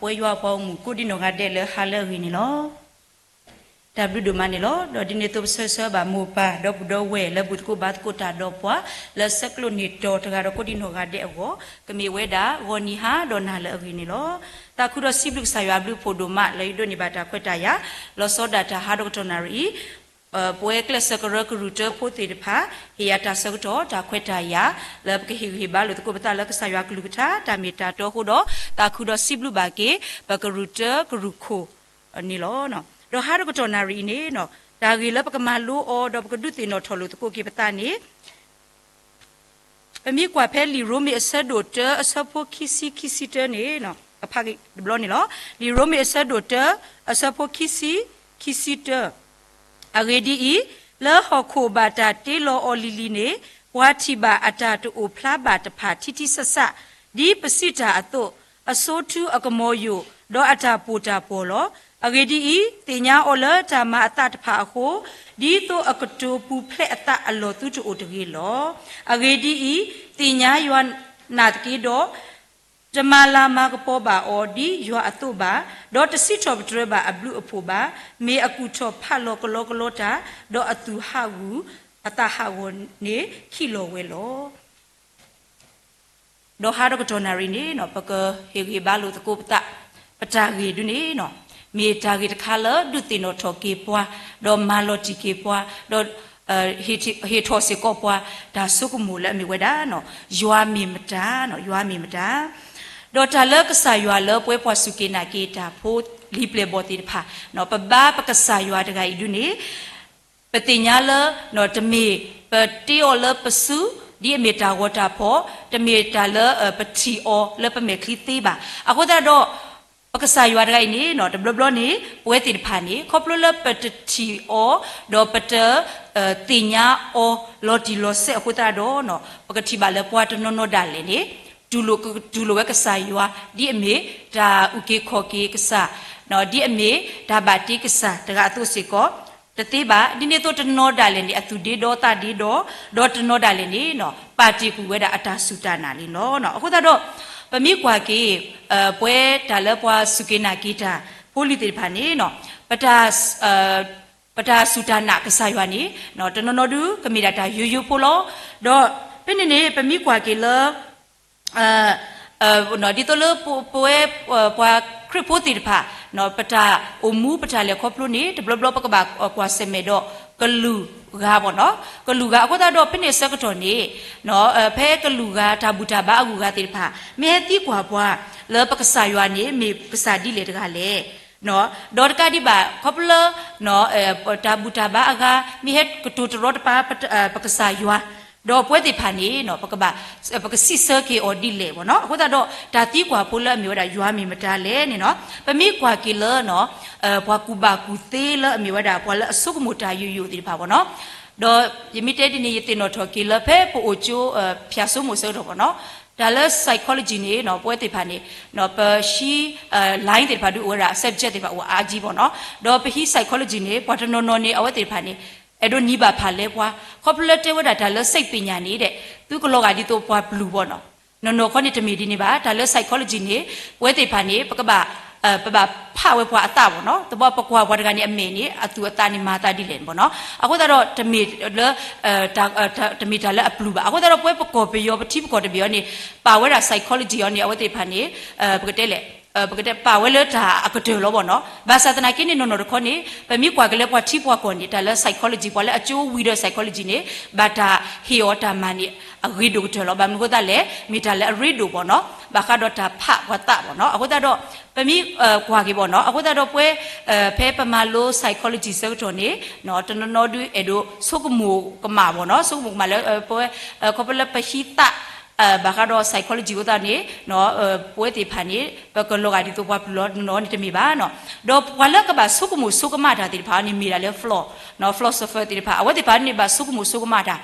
ပဝဲယွၤအပှၤအိၣ်မူကိးဒံနီၢ်ဂၤဒဲးလၢဟါလၢအဂ့ၤန့ၣ်လီၤ. တၢ်ဘျုးဒိၣ်မးန့ၣ်လီၤ. ဒီးဒ်န့ၣ်အသိးပဆၢဂ့ၤဆၢဝါဘၣ်မိၢ်ပၢ်ဒီပုၢ်ဒီဝဲၢ်လၢဘူၣ်သကိးဘါသကိးတၢ်ဒီးပှၤ လၢဆဲးကျိးန့ၢ်တီၤတဂၤဒီးကိးဒံနီၢ်ဂၤဒဲးအဂီၢ် ကမ့ၢ်ဝဲဒၣ်ဂီၤနံၤဟါဒီးနၤလၢအဂ့ၤန့ၣ်လီၤ. သးခုဒီးစံးဘျုးကစၢ်ယွၤအဘျုးအဖှိၣ်ဒိၣ်မးလၢယဒိးန့ၢ်ဘၣ်တၢ်ခွဲးတၢ်ယာ် လီၤဆီဒၣ်တၢ်ဟးဒီးကတီၢ်နၣ်ရံၣ်အံၤ ပဝဲကျဲးစၢးကရၢကရုၢ်တၢဖိသ့ၣ်တဖၣ် ဟ့ၣ်ယၤတၢ်ဆၢကတီၢ် တၢ်ခွဲးတၢ်ယာ် လၢပကဟ့ၣ်ဂံၢ်ဟ့ၣ်ဘါလိာ်သကိးပသးလၢကစၢ်ယွၤကလုၢ်ကထါ တၢ်မ့ၢ်တၢ်တီအဃိဒီး သးခုဒီးစံးဘျုးဘၣ်က့ၤ ပကရူၢ်တၢကရူၢ်ခိၣ်န့ၣ်လီၤ. ဒီးဟးဒီးကတီၢ်နၣ်ရံၣ်အံၤန့ၣ် တၢ်ဂ့ၢ်လၢပကမၤလိအီၤ ဒီးပကဒုးသ့ၣ်နီၣ်ထီၣ်လိာ်သကိးက့ၤပသးန့ၣ် ပမ့ၢ်ကွၢ်ဖဲလံာ်ရိမ့ၤအဆၢဒိၣ်တၢ အဆၢဖိခံဆံ ခံဆံတၢန့ၣ် ကဖးက့ၤတဘျီန့ၣ်လီၤ. လံာ်ရိမ့ၤအဆၢဒိၣ်တၢ အဆၢဖိခံဆံ ခံဆံတၢ အဂ့ၢ်ဒ်အံၤ, လၢဟီၣ်ခိၣ်ဘၣ်တၢ်တ့လီၤအီၤလံၤလံၤန့ၣ်, ပှၤထံၣ်ဘၣ်အတၢ်တအိၣ်ဖျါဘၣ်တဖၣ်ထံထံဆးဆး, ဒ်ပစံးတၢ်အသိး, အဆိထူအကမီၤယိာ်, ဒီးအတၢ်ပိာ်တၢ်ပီၢ်လီၤ. အဂ့ၢ်ဒ်အံၤ, သ့ၣ်ညါအီၤလၢတၢ်မၤအသးတဖၣ်အဃိ, ဒ်သိးအကတိၤပူၤဖျဲးအသးအလီၢ်သုတအိၣ်တဂ့ၤလီၤ. အဂ့ၢ်ဒ်အံၤ, သ့ၣ်ညါယွၤနာ်သက့ဒီး, တမၤလၤမၤကပီၤဘၣ်အီၤဒ်ယွၤအသိးဘၣ်, ဒီးတစံးထီၣ်ပတြၢၤဘၣ်အဘျုးအဖှိၣ်ဘၣ်. မ့ၢ်အကူၣ်ထီၣ်ဖးလီၤကလီကလီတၢ်, ဒီးအသူၣ်ဟးဂူာ်အသးဟးဂီၤန့ၣ်ခံးလီၤဝဲလီၤ. ဒီးဟးဒီးကတီၢ်နၣ်ရံၣ်န့ၣ် ပကဟ့ၣ်ဂံၢ်ဘါလိာ်သကိးပသး, ပတၢ်ဂ့ၢ်ဒ်န့ၣ်, မ့ၢ်တၢ်ဂ့ၢ်တခါလၢဒုးသ့ၣ်နီၣ်ထီၣ်က့ၤပှၤ, ဒီးမၤလီၤတံၢ်က့ၤပှၤ, ဒီး ဟ့ၣ်ထီၣ်စ့ၢ်ကီးပှၤ တၢ်ဆိကမိၣ်လၢအမ့ၢ်ဝဲဒၣ်, ယွၤမ့ၢ်မတၤ, ယွၤမ့ၢ်မတၤ. ဒီးတၢ်လၢကစၢ်ယွၤလၢပဝဲပှၤစူၢ်က့ၤနာ်က့ၤတၢ်ဖိလံၤပျဲၢ်ဘီၣ်သ့ၣ်တဖၣ်, ပဘါပကစၢ်ယွၤတဂၤအံၤဒ်န့ၣ် ပသ့ၣ်ညါလၢ တမ့ၢ်ပတ့အီၤလၢပစု, ဒ်အမ့ၢ်တၢ်ဂီၤတၢ်ဖီၣ်, တမ့ၢ်တၢ်လၢပထံၣ်အီၤလၢပမဲာ်ချံသ့ဘၣ်. အဃိသတးဒီး ပကစၢ်ယွၤတဂၤအံၤန့ၣ် တဘျီဘျီန့ၣ် ပဝဲသ့ၣ်တဖၣ်န့ၣ် ခီဖျိလၢပတထံၣ်အီၤ ဒီးပတ သ့ၣ်ညါအီၤလီၤတံၢ်လီၤဆဲးအဃိသတးဒီး ပကထံၣ်ဘၣ်လၢပှၤတနီၤနီၤဒၣ်လဲာ်န့ၣ် တူၢ်လိာ်ကတူၢ်လိာ်ဝဲကစၢ်ယွၤ ဒ်အမ့ၢ်တၢ်အုၣ်က့ၤခီၣ်က့ၤကစၢ်, ဒ်အမ့ၢ်တၢ်ဘၣ်တ့ကစၢ်တဂၤအသိးစ့ၢ်ကီး တသ့ဘၣ်. ဒ်န့ၣ်အသိးတနီၤဒၣ်လဲာ်န့ၣ် အသူၣ်ဒ့ဒီသးဒ့ဒီ, ဒီးတနီၤဒၣ်လဲာ်န့ၣ် ပာ်တ့ၢ်ကွံာ်ဝဲဒၣ်အတၢ်စူၢ်တၢ်နာ်န့ၣ်လီၤ. အဃိသတးဒီး ပမ့ၢ်ကွၢ်က့ၤ ပဝဲတၢ်လၢပှၤစူၢ်က့ၤနာ်က့ၤတၢ်ဖိလံၤသ့ၣ်တဖၣ်န့ၣ် ပတၢ် ပတၢ်စူၢ်တၢ်နာ်ကစၢ်ယွၤန့ၣ် တနီၤနီၤဒုးကမ့ၢ်ဒၣ်တၢ်ယိယိဖိလီၤ. ဒီးဖဲန့ၣ်န့ၣ် ပမ့ၢ်ကွၢ်က့ၤလၢ ဒ်သိးလၢပဝဲ ပှၤခရံာ်ဖိသ့ၣ်တဖၣ် ပတၢ်အိၣ်မူပတၢ်လဲၤခီဖျိန့ၣ် တဘျီဘျီပကဘၣ်ကွၢ်ဆၢၣ်မဲာ်ဒီးကလုာ်ဂၤဘၣ်နီၤ, ကလုာ်ဂၤအဃိသတးဒီး ဖဲန့ၣ်အဆၢကတီၢ်န့ၣ် ဖဲကလုာ်ဂၤတၢ်ဘူၣ်တၢ်ဘါအဂုၤအဂၤသ့ၣ်တဖၣ် မ့ၢ်ဟဲသံကွၢ်ပှၤလၢပကစၢ်ယွၤန့ၣ် မ့ၢ်ကစၢ်ဒ်လဲၣ်တဂၤလဲၣ် ဒီးတကးဒံးဘၣ် ခီဖျိလၢ တၢ်ဘူၣ်တၢ်ဘါအဂၤ မ့ၢ်ဟဲကတိၤတရီတပါ ပကစၢ်ယွၤ, ဒီးပဝဲသ့ၣ်တဖၣ်န့ၣ် ပကဘၣ် ပကစံးဆၢက့ၤအီၤဒ်လဲၣ်ဘၣ်နီၤ. အဃိသတးဒီး တၢ်သံကွၢ်ဖိလၢအမ့ၢ်ဝဲဒၣ်ယွၤမ့ၢ်မတၤလဲၣ်န့ၣ်နီၤ, ပမ့ၢ်ကွၢ်က့ၤလၢ ပှၤကူၣ်ဘၣ်ကူၣ်သ့လၢအမ့ၢ်ဝဲဒၣ်ပှၤလၢအဆိကမိၣ်တၢ်ယိယိသ့ၣ်တဖၣ်ဘၣ်နီၤ, ဒီးယမ့ၢ်တဲဒ်န့ၣ် ယသ့ၣ်နီၣ်ထီၣ်က့ၤလၢဖဲပအိၣ်ကၠိ ဖၠၣ်စိမိၤအဆၢကတီၢ်ဘၣ်နီၤ, တၢ်လၢ psychology န့ၣ် ပဝဲသ့ၣ်တဖၣ်န့ၣ် ပဟံး line သ့ၣ်တဖၣ်ဒုးအိၣ်ဝဲဒၣ် subject သ့ၣ်တဖၣ်အိၣ်အါကံဘၣ်နီၤ, ဒီးပဟံး psychology န့ၣ် ပှၤတနီၤနီၤန့ၣ် အဝဲသ့ၣ်တဖၣ်န့ၣ် အဲၣ်ဒိးနံၤဘၣ်ဖးလဲပှၤ, ခီဖျိလၢတဲဝဲဒၣ်တၢ်လၢ စိတ်ပညာ န့ၣ်ဒီး သုကလီၤဂာ်ဒ်သိးပှၤပျုၢ်ဘၣ်နီၤ, နီၢ်နီၢ်ခီန့ၣ်တမ့ၢ်ဒ်န့ၣ်ဘၣ်, တၢ်လၢ psychology န့ၣ် ပဝဲသ့ၣ်တဖၣ်န့ၣ် ပကဘၣ် ပဘၣ်ဖးဝဲပှၤအသးဘၣ်နီၤ, သဘီပကွၢ်ပှၤတဂၤန့ၣ်အမဲာ်န့ၣ် အသူၣ်အသးန့ၣ်မၤသးဒ်လဲၣ်ဘၣ်နီၤ, အဃိသတးဒီး တမ့ၢ်လၢ တမ့ၢ်တၢ်လၢအပျုၢ်ဘၣ်. အဃိသတးဒီးပဝဲပကီၢ်ပယီၤ ပထံပကီၢ်တဘ့ၣ်အံၤန့ၣ် ပာ်ဝဲဒၣ် psychology အံၤန့ၣ် အဝဲသ့ၣ်တဖၣ်န့ၣ် ပကတဲလဲၣ် ပကတဲပာ်ဝဲလၢတၢ်အကတၢၢ်လီၤဘၣ်နီၤ, ဘၣ်ဆၣ်သနာ်က့န့ၣ် နီၢ်နီၢ်တခီန့ၣ် ပမ့ၢ်ကွၢ်က့ၤလၢပှၤထံပှၤကီၢ်န့ၣ် တၢ်လၢ psychology ပှၤလၢအကၠိဝံၤဒီး psychology န့ၣ် ဘၣ်တၢ်ဟ့ၣ်အီၤတၢ်မၤန့ၣ် အဂ့ၤဒိၣ်ကတၢၢ်လီၤ. ဘၣ်မနုၤအဃိသတးလဲၣ်, မ့ၢ်တၢ်လၢအရ့ဒိၣ်ဘၣ်နီၤ, ဘၣ်ဃးဒီးတၢ်ဖးပှၤသးဘၣ်နီၤ. အဃိသတးဒီး ပမ့ၢ်ကွၢ်က့ၤဘၣ်နီၤ, အဃိသတးဒီးပဝဲ ဖဲပမၤလိ psychology ဆၢကတီၢ်န့ၣ် တနီၤနီၤဒုးအဲၣ်ဒိးဆိကမိၣ်ကမၣ်ဘၣ်နီၤ, ဆိကမိၣ်ကမၣ်လၢ ပဝဲ ခီဖျိလၢပဟံးသး ဘၣ်ဃးဒီး psychology အဃိသတးန့ၣ် ပဝဲသ့ၣ်တဖၣ်န့ၣ် ပကလီၤဂာ်ဒ်သိးပှၤပျုၢ်လီၤနီၤန့ၣ်တမ့ၢ်ဘၣ်နီၤ. ဒီးပှၤလၢကဘၣ်ဆိကမိၣ်ဆိကမးတၢ်သ့ၣ်တဖၣ်န့ၣ်မ့ၢ်ဒၣ်လၢ philo နီၤ, philosopher သ့ၣ်တဖၣ် အဝဲသ့ၣ်တဖၣ်န့ၣ်ဘၣ်ဆိကမိၣ်ဆိကမးတၢ်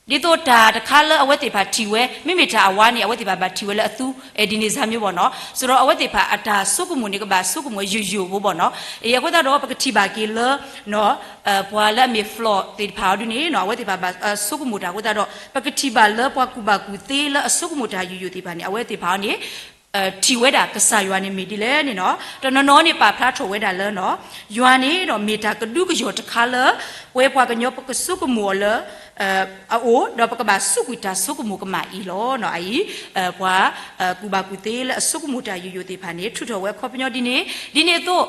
ဒ်သိးတၢ်တခါလၢအဝဲသ့ၣ်တဖၣ်ထံၣ်ဝဲ မ့မ့ၢ်တၢ်အဝါန့ၣ် အဝဲသ့ၣ်တဖၣ်ဘၣ်ထံၣ်ဝဲလၢအသူ Ebenezer မျိုးဘၣ်နီၤ. ဆိုတော့ အဝဲသ့ၣ်တဖၣ်အတၢ်ဆိကမိၣ်န့ၣ် ကဘၣ်ဆိကမိၣ်ယိာ်ယိာ်ဖိဘၣ်နီၤ. အဃိသတးဒီး ပကထံၣ်ဘၣ်က့ၤလၢ ပှၤလၢအမ့ၢ် philo သ့ၣ်တဖၣ်အီၤဒ်န့ၣ် အဝဲသ့ၣ်တဖၣ်ဘၣ်ဆိကမိၣ်တၢ်အဃိသတးဒီး ပကထံၣ်ဘၣ်လၢပှၤကူၣ်ဘၣ်ကူၣ်သ့လၢအဆိကမိၣ်တၢ်ယိာ်ယိာ်သ့ၣ်တဖၣ်န့ၣ် အဝဲသ့ၣ်တဖၣ်အီၤန့ၣ် ထံၣ်ဝဲဒၣ်ကစၢ်ယွၤန့ၣ်မ့ၢ်ဒ်လဲၣ်န့ၣ်နီၤ, တနီၤနီၤန့ၣ်ပာ်ဖျါထီၣ်ဝဲဒၣ်လၢနီၤ, ယွၤန့ၣ်ဒီးမ့ၢ်တၢ်ကဒုကယီၢ်တခါလၢ ပဝဲပှၤကညီပကဆိကမိၣ်အီၤလၢ အအိၣ်, ဒီးပကဘၣ်စူးကွံာ်တၢ်ဆိကမိၣ်ကမၣ်အံၤလီၤ. အအံၤ ပှၤကူၣ်ဘၣ်ကူၣ်သ့လၢအဆိကမိၣ်တၢ်ယိာ်ယိာ်သ့ၣ်တဖၣ်န့ၣ် ထုးထီၣ်ဝဲအခီပညီဒ်န့ၣ်, ဒ်န့ၣ်အသိး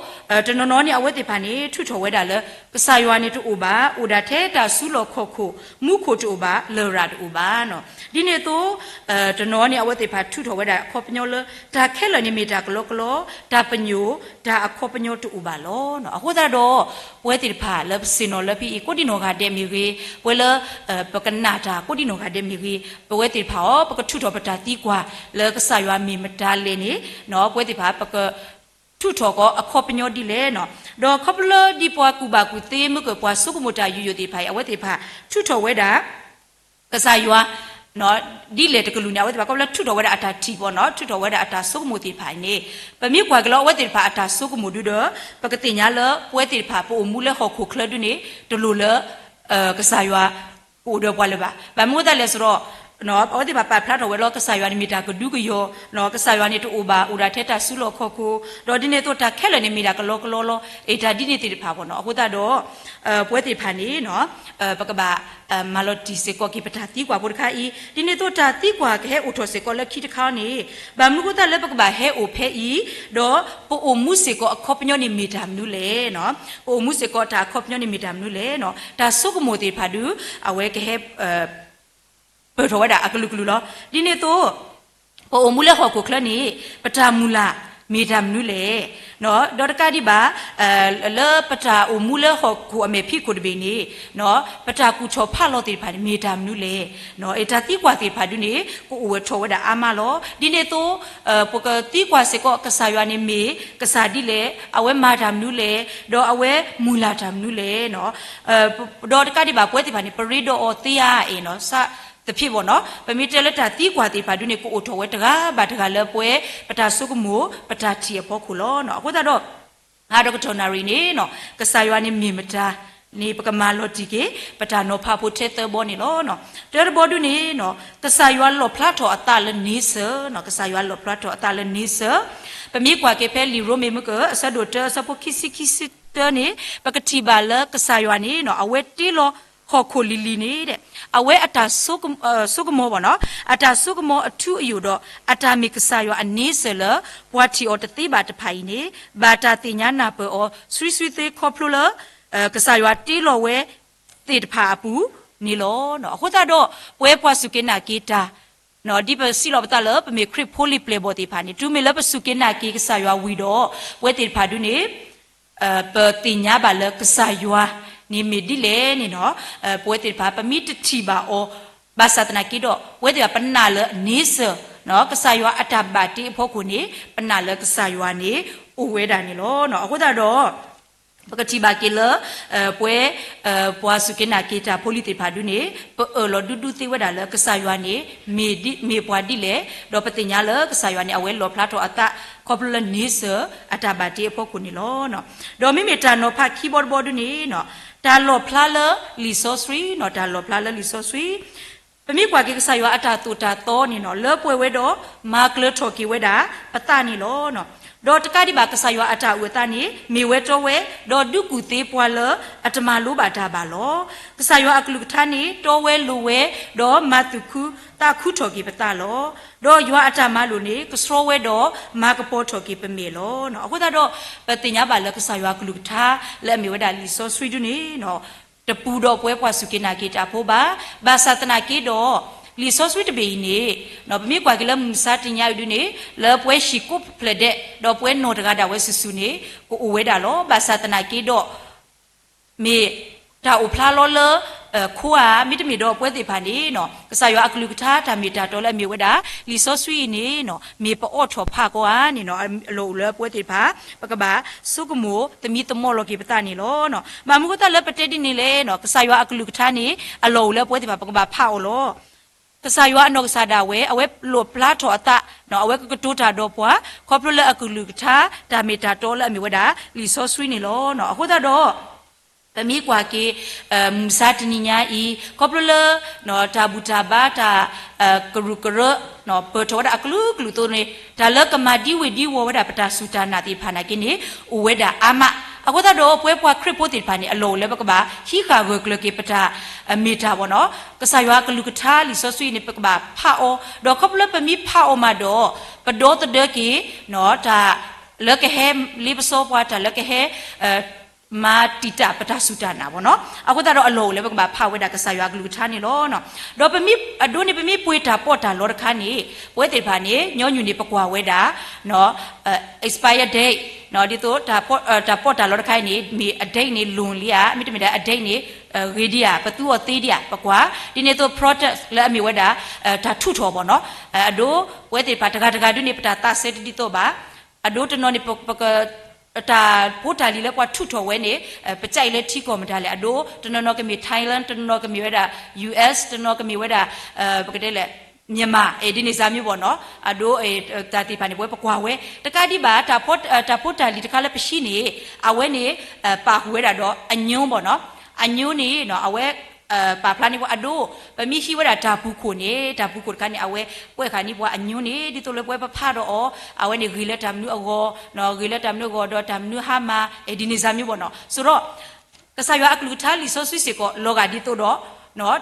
တနီၤနီၤန့ၣ်အဝဲသ့ၣ်တဖၣ်န့ၣ် ထုးထီၣ်ဝဲဒၣ်လၢ ကစၢ်ယွၤန့ၣ်တအိၣ်ဘၣ်, အိၣ်ဒၣ်ထဲတၢ်စုလီၢ်ခီၣ်ခိၣ်, မူခိၣ်တအိၣ်ဘၣ်, လရာ်တအိၣ်ဘၣ်နီၤ. ဒ်န့ၣ်အသိး တနီၤန့ၣ် အဝဲသ့ၣ်တဖၣ်ထုးထီၣ်ဝဲဒၣ်အခီပညီလၢ တၢ်ခဲလၢာ်န့ၣ်မ့ၢ်တၢ်ကလီကလီ, တၢ်ပညိၣ်, တၢ်အခီပညီတအိၣ်ဘၣ်လီၤ. အဃိသတးဒီး ပဝဲသ့ၣ်တဖၣ်လၢပဆ့ၣ်နီၤလၢဖဲအံၤ ကိးဒံနီၢ်ဂၤဒဲးမ့ၢ်ဂ့ၤ, ပဝဲလၢ ပကနၣ်တၢ်ကိးဒံနီၢ်ဂၤဒဲးမ့ၢ်ဂ့ၤ, ပဝဲသ့ၣ်တဖၣ်အီၤ ပကထုးထီၣ်ပတၢ်သံကွၢ်လၢကစၢ်ယွၤမ့ၢ်မတၤလဲၣ်န့ၣ် ပဝဲသ့ၣ်တဖၣ် ပက ထုးထီၣ်ကီးအခီပညီဒ်လဲၣ်နီၤ. ဒီးခီဖျိလၢဒ်ပှၤကူၣ်ဘၣ်ကူၣ်သ့မ့ၢ်ကပှၤဆိကမိၣ်တၢ်ယိာ်ယိာ်သ့ၣ်တဖၣ်အံၤ အဝဲသ့ၣ်တဖၣ် ထုးထီၣ်ဝဲဒၣ် ကစၢ်ယွၤ ဒ်လဲၣ်တကလုာ်န့ၣ် အဝဲသ့ၣ်တဖၣ်ခီဖျိထုးထီၣ်ဝဲဒၣ်အတၢ်ထံၣ်ဘၣ်နီၤ, ထုးထီၣ်ဝဲဒၣ်အတၢ်ဆိကမိၣ်သ့ၣ်တဖၣ်အံၤန့ၣ် ပမ့ၢ်ကွၢ်က့ၤလၢအဝဲသ့ၣ်တဖၣ်အတၢ်ဆိကမိၣ်ဒုဒီး ပကသ့ၣ်ညါလၢပဝဲသ့ၣ်တဖၣ် ပအိၣ်မူလၢဟီၣ်ခိၣ်ချၢဒုန့ၣ် တလိၣ်လၢ ကစၢ်ယွၤ ကအိၣ်ဒီးပှၤလၢၤဘၣ်. ဘၣ်မနုၤအဃိသတးလဲၣ်စ့ၢ်ဒီး အဝဲသ့ၣ်တဖၣ်ပာ်ဖျါထီၣ်ဝဲလၢကစၢ်ယွၤန့ၣ်မ့ၢ်တၢ်ကဒုကယီၢ်, ကစၢ်ယွၤန့ၣ်တအိၣ်ဘၣ်, အိၣ်ဒၣ်ထဲတၢ်စုလီၢ်ခီၣ်ခိၣ်, ဒီးဒ်န့ၣ်အသိးတၢ်ခဲလၢာ်န့ၣ်မ့ၢ်ဒၣ်ကလီကလီလီၤ. အတၢ်ဒ်န့ၣ်သ့ၣ်တဖၣ်ဘၣ်နီၤ. အဃိသတးဒီး ပဝဲသ့ၣ်တဖၣ်န့ၣ် ပကဘၣ် မၤလီၤတံၢ်စ့ၢ်ကီးက့ၤပတၢ်သံကွၢ်ဖိတခါအံၤ, ဒ်န့ၣ်အသိးတၢ်သံကွၢ်ကဟဲအိၣ်ထီၣ်စ့ၢ်ကီးလၢခံတခါန့ၣ် ဘၣ်မနုၤအဃိသတးလၢပကဘၣ်ဟဲအိၣ်ဖဲအံၤ, ဒီးပအိၣ်မူစ့ၢ်ကီးအခီပညီန့ၣ်မ့ၢ်တၢ်မနုၤလဲၣ်. ပအိၣ်မူစ့ၢ်ကီးတၢ်အခီပညီန့ၣ်မ့ၢ်တၢ်မနုၤလဲၣ်. တၢ်ဆိကမိၣ်သ့ၣ်တဖၣ်ဒု အဝဲကဟဲ ပၢၢ်ထီၣ်ဝဲဒၣ်အကလုာ်ကလုာ်လီၤ. ဒ်န့ၣ်အသိး ပအိၣ်မူလၢဟီၣ်ခိၣ်ချၢန့ၣ် ပတၢ်မုၢ်လၢ်မ့ၢ်တၢ်မနုၤလဲၣ်. ဒီးတကးဒံးဘၣ် လၢပတၢ်အိၣ်မူလၢဟီၣ်ခိၣ်အမဲာ်ဖံးခိၣ်တဘ့ၣ်န့ၣ် ပတၢ်ကူၣ်ထီၣ်ဖးလီၤသ့ၣ်တဖၣ်န့ၣ် မ့ၢ်တၢ်မနုၤလဲၣ်. တၢ်သံကွၢ်သ့ၣ်တဖၣ်ဒုန့ၣ် ကအိၣ်ဝဲထီၣ်ဝဲဒၣ်အါမးလီၤ. ဒ်န့ၣ်အသိး ပကသံကွၢ်စ့ၢ်ကီးကစၢ်ယွၤန့ၣ်မ့ၢ်ကစၢ်ဒ်လဲၣ်, အဝဲမၤတၢ်မနုၤလဲၣ်, ဒီးအဝဲမုၢ်လၢ်တၢ်မနုၤလဲၣ်. ဒီးတကးဒံးဘၣ် ပဝဲသ့ၣ်တဖၣ်န့ၣ် ပရ့ဒီးအီၤသ့ဧါအံၤနီၤ, သဖြင့်ဘၣ်နီၤ, ပမ့ၢ်တဲလၢတၢ်သံကွၢ်သ့ၣ်တဖၣ်ဒုန့ၣ် ကအိၣ်ထီၣ်ဝဲတဂၤဘၣ်တဂၤလၢပဝဲ ပတၢ်ဆိကမိၣ် ပတၢ်ထံၣ်အဖီခိၣ်လီၤ. အဃိသတးဒီး ဟါဒီးကတီၢ်နၣ်ရံၣ်န့ၣ် ကစၢ်ယွၤန့ၣ်မ့ၢ်မတၤန့ၣ် ပကမၤလီၤတံၢ်က့ၤ ပတၢ်နီၤဖးဖိထဲသၢဘီန့ၣ်လီၤ. တၢတဘီဒုန့ၣ် ကစၢ်ယွၤလီၣ်ဖျါထီၣ်အသးလၢန့ဆၢၣ်, ကစၢ်ယွၤလီၣ်ဖျါထီၣ်အသးလၢန့ဆၢၣ်, ပမ့ၢ်ကွၢ်က့ၤဖဲလံာ်ရိမ့ၤမုၢ်က အဆၢဒိၣ်တၢ အဆၢဖိခံဆံခံဆံတၢန့ၣ် ပကထံၣ်ဘၣ်လၢကစၢ်ယွၤန့ၣ် အဝဲတ့လီၤဟီၣ်ခိၣ်လံၤလံၤန့ၣ် အဝဲအတၢ်ဆိကမိၣ်ဘၣ်နီၤ, အတၢ်ဆိကမိၣ်အထူအယိာ်ဒီး အတၢ်မ့ၢ်ကစၢ်ယွၤအန့ဆၢၣ်လၢ ပှၤထံၣ်အီၤတသ့ဘၣ်တဖၣ်အံၤန့ၣ် ဘၣ်တၢ်သ့ၣ်ညါနၢ်ပၢၢ်အီၤဆှံဆှံသ့ခီဖျိလၢ ကစၢ်ယွၤတ့လီၤဝဲသ့ၣ်တဖၣ်အပူၤန့ၣ်လီၤ. အဃိသတးဒီး ပဝဲပှၤစူၢ်က့ၤနာ်က့ၤတၢ် ဒ်ပစံးလီၤပသးလၢပမ့ၢ်ခရံာ်ဖိလံၤပျဲၢ်ဘီၣ်သ့ၣ်တဖၣ်န့ၣ် တုၤမ့ၢ်လၢပစူၢ်က့ၤနာ်က့ၤကစၢ်ယွၤဝံၤဒီး ပဝဲသ့ၣ်တဖၣ်ဒုန့ၣ် ပသ့ၣ်ညါဘၣ်လၢကစၢ်ယွၤန့ၣ်မ့ၢ်ဒ်လဲၣ်န့ၣ်နီၤ, ပဝဲသ့ၣ်တဖၣ် ပမ့ၢ်တထံၣ်ဘၣ်အီၤ ဘၣ်ဆၣ်သနာ်က့ဒီး ပဝဲသ့ၣ်တဖၣ်ပနာ်လၢန့ဆၢၣ် ကစၢ်ယွၤအတၢ်ဘၣ်တ့အဖီခိၣ်န့ၣ် ပနာ်လၢကစၢ်ယွၤန့ၣ်အိၣ်ဝဲဒၣ်န့ၣ်လီၤ. အဃိသတးဒီး ပကထံၣ်ဘၣ်က့ၤလၢ ပဝဲ ပှၤစူၢ်က့ၤနာ်က့ၤတၢ်ဖိလံၤသ့ၣ်တဖၣ်ဒုန့ၣ် ပအၢၣ်လီၤဒူဒူသ့ဝဲဒၣ်လၢကစၢ်ယွၤန့ၣ် မ့ၢ်ပှၤဒ်လဲၣ်, ဒီးပသ့ၣ်ညါလၢကစၢ်ယွၤန့ၣ် အဝဲလီၣ်ဖျါထီၣ်အသး ခီဖျိလၢန့ဆၢၣ်အတၢ်ဘၣ်တ့အဖီခိၣ်န့ၣ်လီၤ. ဒီးမ့မ့ၢ်တၢ်နီၤဖးခံဘီတဘီဒုန့ၣ် တၢ်လီၣ်ဖျါလၢလံာ်စီဆှံနီၤ, တၢ်လီၣ်ဖျါလၢလံာ်စီဆှံ ပမ့ၢ်ကွၢ်က့ၤကစၢ်ယွၤအတၢ်သိၣ်တၢ်သီန့ၣ်နီၤ လၢပှဲၤဝဲဒီးမၤကျၢၤထီၣ်က့ၤဝဲဒၣ်ပသးန့ၣ်လီၤ. ဒီးတကးဒံးဘၣ် ကစၢ်ယွၤအတၢ်အုၣ်အသးန့ၣ် မ့ၢ်ဝဲတီဝဲ ဒီးဒုးကူၣ်သ့ပှၤလၢအတမၤလိဘၣ်တၢ်ဘၣ်လီၤ. ကစၢ်ယွၤအကလုၢ်ကထါန့ၣ် တီဝဲလိၤဝဲ ဒီးမၤသူၣ်ခုသးခုထီၣ်က့ၤပသးလီၤ. ဒီးယွၤအတၢ်မၤလိာ်န့ၣ် ကဆှီဝဲဒီးမၤကပီၤထီၣ်က့ၤပမဲာ်လီၤ. အဃိသတးဒီး ပသ့ၣ်ညါဘၣ်လၢကစၢ်ယွၤအကလုၢ်ကထါ လၢအမ့ၢ်ဝဲဒၣ်လံာ်စီဆှံဒုန့ၣ် တပူၤဒီးပဝဲပှၤစူၢ်က့ၤနာ်က့ၤတၢ်ဖိဘၣ်. ဘၣ်ဆၣ်သနာ်က့ဒီး လံာ်စီဆှံတဘ့ၣ်အံၤန့ၣ် ပမ့ၢ်ကွၢ်က့ၤလၢမုၢ်မဆါတနံၤအံၤဒုန့ၣ် လၢပဝဲဟံၣ်ကိးဖျၢၣ်ဒဲး ဒီးပဝဲနီၢ်တဂၤဒၣ်ဝဲစုာ်စုာ်န့ၣ် ကအိၣ်ဝဲဒၣ်လီၤ. ဘၣ်ဆၣ်သနာ်က့ဒီး မ့ၢ်တၢ်အိၣ်ဖျါလီၤလၢ ခိဧါ, မ့တမ့ၢ်ဒီးပဝဲသ့ၣ်တဖၣ်န့ၣ် ကစၢ်ယွၤအကလုၢ်ကထါတၢ်မ့ၢ်တၢ်တီလၢအမ့ၢ်ဝဲဒၣ် လံာ်စီဆှံအံၤန့ၣ် မ့ၢ်ပအီၣ်ထီၣ်ဖးကီဧါန့ၣ် အလီၢ်အိၣ်လၢပဝဲသ့ၣ်တဖၣ် ပကဘၣ်ဆိကမိၣ်သမံသမိးလီၤက့ၤပသးန့ၣ်လီၤ. ဘၣ်မနုၤအဃိသတးလၢပတဲဒ်န့ၣ်လဲၣ် ကစၢ်ယွၤအကလုၢ်ကထါန့ၣ် အလီၢ်အိၣ်လၢပဝဲသ့ၣ်တဖၣ် ပကဘၣ်ဖးအီၤလီၤ. ကစၢ်ယွၤအနီၢ်ကစၢ်ဒၣ်ဝဲ အဝဲလီၣ်ဖျါထီၣ်အသး အဝဲကကတိၤတၢ်ဒီးပှၤ ခီဖျိလၢအကလုၢ်ကထါ တၢ်မ့ၢ်တၢ်တီလၢအမ့ၢ်ဝဲဒၣ် လံာ်စီဆှံန့ၣ်လီၤ. အဃိသတးဒီး ပမ့ၢ်ကွၢ်က့ၤ မုၢ်မဆါတနံၤညါအံၤ ခီဖျိလၢ တၢ်ဘူၣ်တၢ်ဘါ တၢ်ကရူၢ်ကရၢ ပၢၢ်ထီၣ်ဝဲဒၣ်အကလုာ်ကလုာ်အသိးန့ၣ် တၢ်လၢကမၤဒံဝ့ၤဒံဝီၤဝဲဒၣ်ပတၢ်စူၢ်တၢ်နာ်သ့ၣ်တဖၣ်နာ်က့န့ၣ် အိၣ်ဝဲဒၣ်အါမး. အဃိသတးဒီး ပဝဲပှၤခရံာ်ဖိသ့ၣ်တဖၣ်န့ၣ် အလီၢ်အိၣ်လၢပကဘၣ်ဟံးဃာ်ဂၢၢ်ကျၢၤက့ၤပတၢ်မ့ၢ်တၢ်ဘၣ်နီၤ. ကစၢ်ယွၤအကလုၢ်ကထါလံာ်စီဆှံန့ၣ် ပကဘၣ်ဖးအီၤ, ဒီးခီဖျိလၢပမ့ၢ်ဖးအီၤမးဒီး ပဒီသဒၢက့ၤ တၢ်လၢကဟဲလ့ပစီပှၤ တၢ်လၢကဟဲ မၤတံာ်တာ်ပတၢ်စူၢ်တၢ်နာ်ဘၣ်နီၤ. အဃိသတးဒီးအလီၢ်အိၣ်လၢပကဘၣ်ဖးဝဲဒၣ်ကစၢ်ယွၤအကလုၢ်ကထါန့ၣ်လီၤ. ဒီးပမ့ၢ်အဒိန့ၣ် ပမ့ၢ်ပှ့ၤတၢ်ပီးတၢ်လီတခါန့ၣ် ပဝဲသ့ၣ်တဖၣ်န့ၣ် ညီနုၢ်န့ၣ် ပကွၢ်ဝဲဒၣ် expired date ဒ်သိး တၢ်ပီးတၢ်လီတခါအံၤန့ၣ် မ့ၢ်အ date န့ၣ် လိၤလံဧါ, မ့တမ့ၢ်ဒီးအ date န့ၣ် ဂ့ၤဒံးဧါ, ပသူအီၤသ့ဒံးဧါ, ပကွၢ်. ဒ်န့ၣ်အသိး product လၢအမ့ၢ်ဝဲဒၣ် တၢ်ထူးထီၣ်ဘၣ်နီၤ. အဒိ ပဝဲသ့ၣ်တဖၣ်တဂၤတဂၤဒုန့ၣ် ပတၢ်သးစဲတဒ်သိးဘၣ်. အဒိတနီၤန့ၣ် ပ တၢ်ဖိတၢ်လံၤလၢပှၤထူးထီၣ်ဝဲန့ၣ် ပကဲအံၤလၢထံကီၢ်မတၤလဲၣ်. အဒိ တနီၤနီၤကမ့ၢ် Thailand, တနီၤနီၤကမ့ၢ်ဝဲဒၣ် US, တနီၤကမ့ၢ်ဝဲဒၣ် ပကတဲလဲၣ် Myanmar ဒ်န့ၣ်စၢ်မံၤဘၣ်နီၤ. အဒိ တၢ်သ့ၣ်တဖၣ်န့ၣ် ပဝဲပကွၢ်ဝဲ တကးဒံးဘၣ် တၢ်ဖိတၢ်လံၤတခါလၢပဟံးန့ၣ် အဝဲန့ၣ် ပာ်ဃုာ်ဝဲဒၣ်ဒီးအညိဘၣ်နီၤ. အညိန့ၣ် အဝဲ ပာ်ဖျါန့ၢ်ပှၤအဒိ ပမ့ၢ်ဟံးဝဲဒၣ်တၢ်ပူၤခိၣ်န့ၣ် တၢ်ပူၤခိၣ်တခါန့ၣ် အဝဲကွဲးဃာ်န့ၢ်ပှၤအညိန့ၣ် ဒ်သိးလၢပဝဲပဖးဒီးအီၤ အဝဲန့ၣ်ဂ့ၤလၢတၢ်မနုၤအဂီၢ်, ဂ့ၤလၢတၢ်မနုၤအဂီၢ် ဒီးတၢ်မနုၤဟါမၢ် ဒ်န့ၣ်စၢ်မံၤဘၣ်နီၤ. ဆိုတော့ ကစၢ်ယွၤအကလုၢ်ကထါလံာ်စီဆှံစ့ၢ်ကီး လီၤဂာ်ဒ်သိးဒီး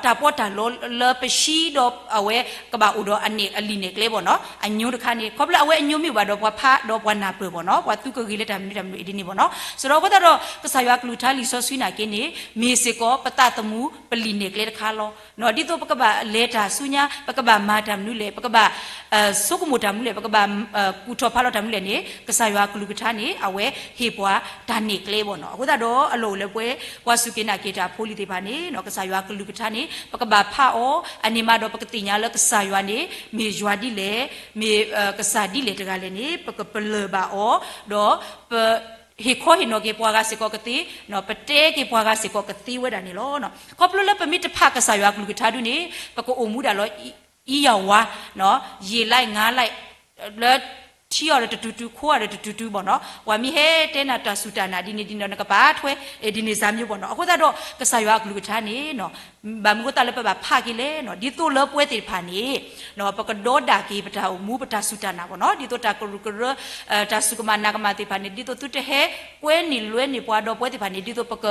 တၢ်ပီးတၢ်လီလၢပဟံးဒီးအဝဲကဘၣ်အိၣ်ဒီးအန့ၣ်အလံာ်နဲၣ်ကျဲဘၣ်နီၤ. အညိတခါန့ၣ် ခီဖျိလၢအဝဲအညိမ့ၢ်ဘၣ်ဒီး ပှၤဖးဒီးပှၤနၢ်ပၢၢ်ဘၣ်နီၤ, ပှၤသူကဂ့ၤလၢတၢ်မနုၤတၢ်မနုၤအံၤဒ်န့ၣ်ဘၣ်နီၤ. ဆိုတော့ အဃိသတးဒီး ကစၢ်ယွၤအကလုၢ်ကထါလံာ်စီဆှံနာ်က့န့ၣ် မ့ၢ်စ့ၢ်ကီးပသးသမူပလံာ်နဲၣ်ကျဲတခါလီၤ. ဒ်သိးပကဘၣ်လဲၤတၢ်ဆူညါ, ပကဘၣ်မၤတၢ်မနုၤလဲၣ်, ပကဘၣ် ဆိကမိၣ်တၢ်မနုၤလဲၣ်, ပကဘၣ် ကူၣ်ထီၣ်ဖးလီၤတၢ်မနုၤလဲၣ်န့ၣ် ကစၢ်ယွၤအကလုၢ်ကထါန့ၣ် အဝဲဟ့ၣ်ပှၤတၢ်နဲၣ်ကျဲဘၣ်နီၤ. အဃိသတးဒီး အလီၢ်အိၣ်လၢပှၤစူၢ်က့ၤနာ်က့ၤတၢ်ဖိလံၤသ့ၣ်တဖၣ်န့ၣ် ကစၢ်ယွၤအကလုၢ်ကထါန့ၣ် ပကဘၣ်ဖးအီၤ, အန့ၣ်မးဒီးပကသ့ၣ်ညါလၢကစၢ်ယွၤန့ၣ် မ့ၢ်ယွၤဒ်လဲၣ်, မ့ၢ်ကစၢ်ဒ်လဲၣ်တဂၤလဲၣ်န့ၣ် ပကပလၢၢ်ဘၣ်အီၤ, ဒီးပ ဟ့ၣ်ခီဟ့ၣ်နီၤက့ၤပှၤဂၤစ့ၢ်ကီးကသ့, ပတဲက့ၤပှၤဂၤစ့ၢ်ကီးကသ့ဝဲဒၣ်န့ၣ်လီၤ. ခီဖျိလၢပမ့ၢ်တဖးကစၢ်ယွၤအကလုၢ်ကထါဒုန့ၣ် ပကအိၣ်မူဒၣ်လၢ အံယၤဝါ, ယံာ်လၢ်ငါလၢ်, လၢထံအီၤဒီးတတုၤတုၤ ခိအီၤဒီးတတုၤတုၤဘၣ်နီၤ. ပှၤမ့ၢ်ဟဲတဲနၤတၢ်စူၢ်တၢ်နာ်ဒ်န့ၣ်ဒ်န့ၣ် နကပာ်ထွဲ ဒ်န့ၣ်စၢ်မံၤဘၣ်နီၤ. အဃိသတးဒီး ကစၢ်ယွၤအကလုၢ်ကထါန့ၣ် ဘၣ်မနုၤအဃိသတးလၢပဘၣ်ဖးက့ၤလဲၣ်နီၤ, ဒ်သိးလၢပဝဲသ့ၣ်တဖၣ်န့ၣ် ပကဒီဒၣ်က့ၤပတၢ်အိၣ်မူပတၢ်စူၢ်တၢ်နာ်ဘၣ်နီၤ, ဒ်သိးတၢ်ကရူၢ်ကရၢ တၢ်စူၢ်ကမၣ်နာ်ကမၣ်သ့ၣ်တဖၣ်န့ၣ် ဒ်သိးသုတဟဲကွဲန့ၢ်လွဲန့ၢ်ပှၤဒီးပဝဲသ့ၣ်တဖၣ်န့ၣ် ဒ်သိးပက